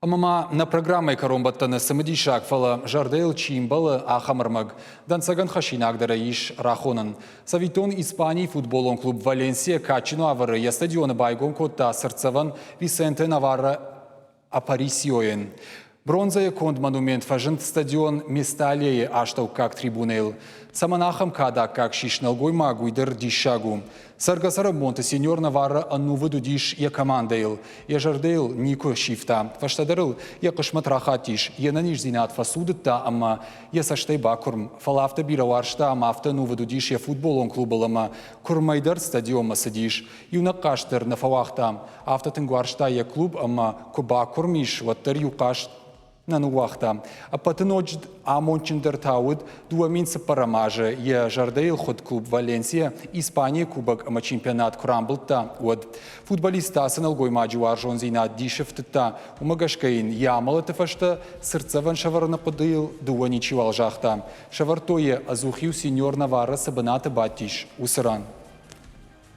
Ӕмӕ ма нӕ программӕйы кӕронбӕттӕны цымыдисаг, фӕлӕ зӕрдӕйыл чи мбӕлы, ахӕм ӕрмӕг. Дӕнцӕгӕн хӕссинаг дӕр ӕй ис рахонӕн. Цӕвиттон, Испанийы футболон клуб «Валенсия» кадджын уавӕры йӕ стадионы байгом кодта цыртдзӕвӕн Висенте Наварро Апарисиойӕн. Бронзӕйӕ конд монумент фӕзынд стадион Месталияйы астӕуккаг трибунӕйыл. Цӕмӕн ахӕм кады аккаг сис нӕлгоймаг, уый дӕр диссаг у. Цӕргӕ-цӕрӕнбонты сеньор Наварро ӕнувыд уыдис йӕ командӕйыл, йӕ зӕрдӕ йыл никуы сивта. Фӕстӕдӕр ыл йӕ хъысмӕт рахаттис, йе нӕниздзинад фӕцудыдта ӕмӕ йӕ цӕстӕй бакуырм. Фӕлӕ афтӕ бирӕ уарзта ӕмӕ афтӕ ӕнувыд уыдис йӕ футболон клубыл ӕмӕ куырмӕй дӕр стадионмӕ цыдис. Иунӕг хъазт дӕр нӕ фӕуагъта. Афтӕ тынг уарзта йӕ клуб ӕмӕ куы бакуырм ис, уӕддӕр иу хъазт нӕ ныууагъта. Ӕппӕты ноджы амондджындӕр та уыд 2004 азы йӕ зӕрдӕйыл хуыд клуб «Валенсия» Испанийы кубок ӕмӕ чемпионат куы рамбылдта, уӕд. Футболист ацы нӕлгоймаджы уарзондзинад дисы фтыдта, уымӕ гӕсгӕ йын йӕ амӕлӕты фӕстӕ цыртдзӕвӕн сӕвӕрыны хъуыдыйыл дыууӕ ничиуал загъта. Сӕвӕрдтой йӕ, ӕдзух-иу сеньор Наварро цы бынаты бадтис, уыцы ран.